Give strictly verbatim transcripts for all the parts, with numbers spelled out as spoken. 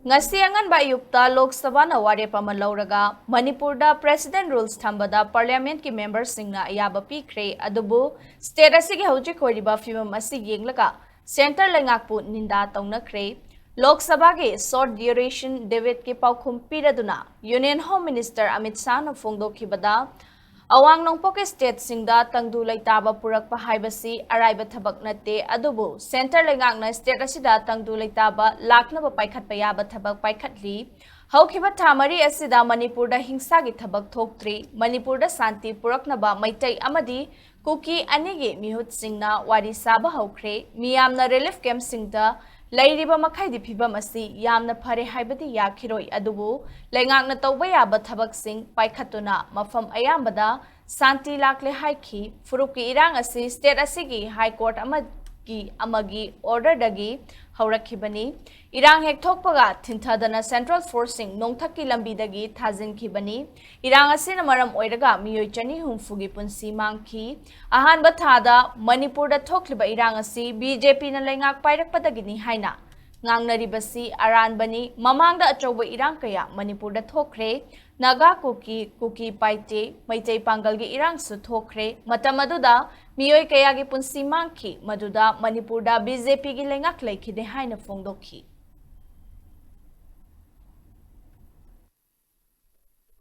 ꯉꯁꯤ ꯑꯉꯟꯕ ꯑꯌꯨꯛꯇ ꯂꯣꯛ ꯁꯚꯥꯅ ꯋꯥꯔꯦꯞ ꯑꯃ ꯂꯧꯔꯒ ꯃꯅꯤꯄꯨꯔꯗ President Rules ꯊꯝꯕꯗ Parliamentꯀꯤ memberꯁꯤꯡꯅ ꯑꯌꯥꯕ ꯄꯤꯈ꯭ꯔꯦ꯫ ꯑꯗꯨꯕꯨ state ꯑꯁꯤꯒꯤ ꯍꯧꯖꯤꯛ ꯑꯣꯏꯔꯤꯕ ꯐꯤꯕꯝ ꯑꯁꯤ ꯌꯦꯡꯂꯒ centre ꯂꯩꯉꯥꯛꯄꯨ ꯅꯤꯟꯗꯥ ꯇꯧꯅꯈ꯭ꯔꯦ꯫ ꯂꯣꯛ ꯁꯚꯥꯒꯤ short duration debateꯀꯤ ꯄꯥꯎꯈꯨꯝ ꯄꯤꯔꯗꯨꯅ Union Home Minister ꯑꯃꯤꯠ ꯁꯥꯍꯅ ꯐꯣꯡꯗꯣꯛꯈꯤꯕꯗ, ꯑꯋꯥꯡ ꯅꯣꯡꯄꯣꯛꯀꯤ stateꯁꯤꯡꯗ ꯇꯪꯗꯨ ꯂꯩꯇꯥꯕ ꯄꯨꯔꯛꯄ ꯍꯥꯏꯕꯁꯤ ꯑꯔꯥꯏꯕ ꯊꯕꯛ ꯅꯠꯇꯦ, ꯑꯗꯨꯕꯨ centre ꯂꯩꯉꯥꯛꯅ state ꯑꯁꯤꯗ ꯇꯪꯗꯨ ꯂꯩꯇꯥꯕ ꯂꯥꯛꯅꯕ ꯄꯥꯏꯈꯠꯄ ꯌꯥꯕ ꯊꯕꯛ ꯄꯥꯏꯈꯠꯂꯤ꯫ ꯍꯧꯈꯤꯕ ꯊꯥ ꯃꯔꯤ ꯑꯁꯤꯗ ꯃꯅꯤꯄꯨꯔꯗ ꯍꯤꯡꯁꯥꯒꯤ ꯊꯕꯛ ꯊꯣꯛꯇ꯭ꯔꯤ꯫ ꯃꯅꯤꯄꯨꯔꯗ ꯁꯥꯟꯇꯤ ꯄꯨꯔꯛꯅꯕ ꯃꯩꯇꯩ ꯑꯃꯗꯤ ꯀꯨꯀꯤ ꯑꯅꯤꯒꯤ ꯃꯤꯍꯨꯠꯁꯤꯡꯅ ꯋꯥꯔꯤ ꯁꯥꯕ ꯍꯧꯈ꯭ꯔꯦ꯫ ꯃꯤꯌꯥꯝꯅ relief campꯁꯤꯡꯗ ꯂꯩꯔꯤꯕ ꯃꯈꯩꯗꯤ ꯐꯤꯕꯝ ꯑꯁꯤ ꯌꯥꯝꯅ ꯐꯔꯦ ꯍꯥꯏꯕꯗꯤ ꯌꯥꯈꯤꯔꯣꯏ, ꯑꯗꯨꯕꯨ ꯂꯩꯉꯥꯛꯅ ꯇꯧꯕ ꯌꯥꯕ ꯊꯕꯛꯁꯤꯡ ꯄꯥꯏꯈꯠꯇꯨꯅ ꯃꯐꯝ ꯑꯌꯥꯝꯕꯗ ꯁꯥꯟꯇꯤ ꯂꯥꯛꯂꯦ ꯍꯥꯏꯈꯤ꯫ ꯐꯨꯔꯨꯞꯀꯤ ꯏꯔꯥꯡ ꯑꯁꯤ state ꯑꯁꯤꯒꯤ High Court ꯑꯃꯒꯤ ꯑꯃꯒꯤ orderꯗꯒꯤ ꯍꯧꯔꯛꯈꯤꯕꯅꯤ꯫ ꯏꯔꯥꯡ ꯍꯦꯛ ꯊꯣꯛꯄꯒ ꯊꯤꯟꯊꯗꯅ central forceꯁꯤꯡ ꯅꯣꯡꯊꯛꯀꯤ ꯂꯝꯕꯤꯗꯒꯤ ꯊꯥꯖꯤꯟꯈꯤꯕꯅꯤ꯫ ꯏꯔꯥꯡ ꯑꯁꯤꯅ ꯃꯔꯝ ꯑꯣꯏꯔꯒ ꯃꯤꯑꯣꯏ ꯆꯅꯤ ꯍꯨꯝꯐꯨꯒꯤ ꯄꯨꯟꯁꯤ ꯃꯥꯡꯈꯤ꯫ ꯑꯍꯥꯟꯕ ꯊꯥꯗ ꯃꯅꯤꯄꯨꯔꯗ ꯊꯣꯛꯂꯤꯕ ꯏꯔꯥꯡ ꯑꯁꯤ BJPꯅ ꯂꯩꯉꯥꯛ ꯄꯥꯏꯔꯛꯄꯗꯒꯤꯅꯤ ꯍꯥꯏꯅ ꯉꯥꯡꯅꯔꯤꯕꯁꯤ ꯑꯔꯥꯟꯕꯅꯤ꯫ ꯃꯃꯥꯡꯗ ꯑꯆꯧꯕ ꯏꯔꯥꯡ ꯀꯌꯥ ꯃꯅꯤꯄꯨꯔꯗ ꯊꯣꯛꯈ꯭ꯔꯦ꯫ ꯅꯥꯒꯥ, ꯀꯨꯀꯤ, ꯀꯨꯀꯤ ꯄꯥꯏꯇꯦ, ꯃꯩꯇꯩ ꯄꯥꯡꯒꯜꯒꯤ ꯏꯔꯥꯡꯁꯨ ꯊꯣꯛꯈ꯭ꯔꯦ꯫ ꯃꯇꯝ ꯑꯗꯨꯗ ꯃꯤꯑꯣꯏ ꯀꯌꯥꯒꯤ ꯄꯨꯟꯁꯤ ꯃꯥꯡꯈꯤ꯫ ꯃꯗꯨꯗ ꯃꯅꯤꯄꯨꯔꯗ BJPꯒꯤ ꯂꯩꯉꯥꯛ ꯂꯩꯈꯤꯗꯦ ꯍꯥꯏꯅ ꯐꯣꯡꯗꯣꯛꯈꯤ꯫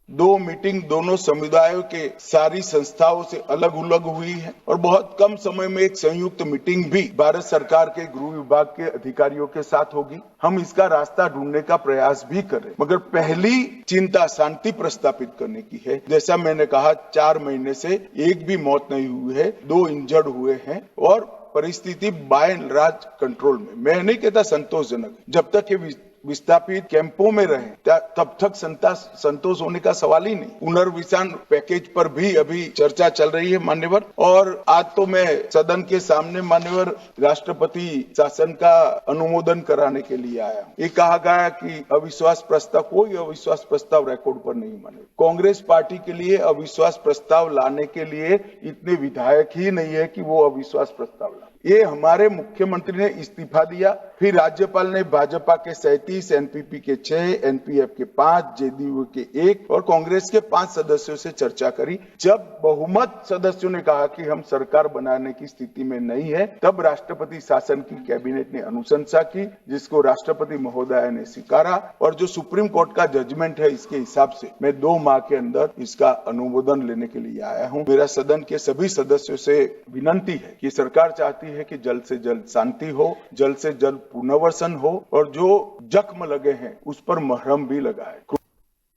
दो मीटिंग दोनों समुदायों के सारी संस्थाओं से अलग अलग हुई है और बहुत कम समय में एक संयुक्त मीटिंग भी भारत सरकार के गृह विभाग के अधिकारियों के साथ होगी। हम इसका रास्ता ढूंढने का प्रयास भी कर रहे हैं, मगर पहली चिंता शांति प्रस्थापित करने की है। जैसा मैंने कहा, चार महीने से एक भी मौत नहीं हुई है, दो इंजर्ड हुए हैं और परिस्थिति by and large control में। मैं नहीं कहता संतोषजनक, जब तक ये विस्थापित कैंपों में रहे, तब तक संतोष होने का सवाल ही नहीं। पुनर्वसन पैकेज पर भी अभी चर्चा चल रही है मान्यवर, और आज तो मैं सदन के सामने मान्यवर राष्ट्रपति शासन का अनुमोदन कराने के लिए आया। ये कहा गया कि अविश्वास प्रस्ताव, कोई अविश्वास प्रस्ताव रिकॉर्ड पर नहीं मान्यवर। कांग्रेस पार्टी के लिए अविश्वास प्रस्ताव लाने के लिए इतने विधायक ही नहीं है कि वो अविश्वास प्रस्ताव लाए। ये हमारे मुख्यमंत्री ने इस्तीफा दिया, फिर राज्यपाल ने भाजपा के सैंतीस, एनपीपी के छह, एनपीएफ के पांच, जेडीयू के एक और कांग्रेस के पांच सदस्यों से चर्चा करी। जब बहुमत सदस्यों ने कहा कि हम सरकार बनाने की स्थिति में नहीं है, तब राष्ट्रपति शासन की कैबिनेट ने अनुशंसा की, जिसको राष्ट्रपति महोदय ने स्वीकारा। और जो सुप्रीम कोर्ट का जजमेंट है, इसके हिसाब से मैं दो माह के अंदर इसका अनुमोदन लेने के लिए आया हूं। मेरा सदन के सभी सदस्यों से विनंती है कि सरकार चाहती है कि जल्द से जल्द शांति हो, जल्द से जल्द पुनर्वसन हो और जो जख्म लगे हैं, उस पर मरहम भी लगाए।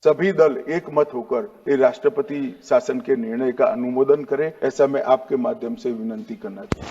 सभी दल एक मत होकर ये राष्ट्रपति शासन के निर्णय का अनुमोदन करें, ऐसा मैं आपके माध्यम से विनंती करना चाहता हूं।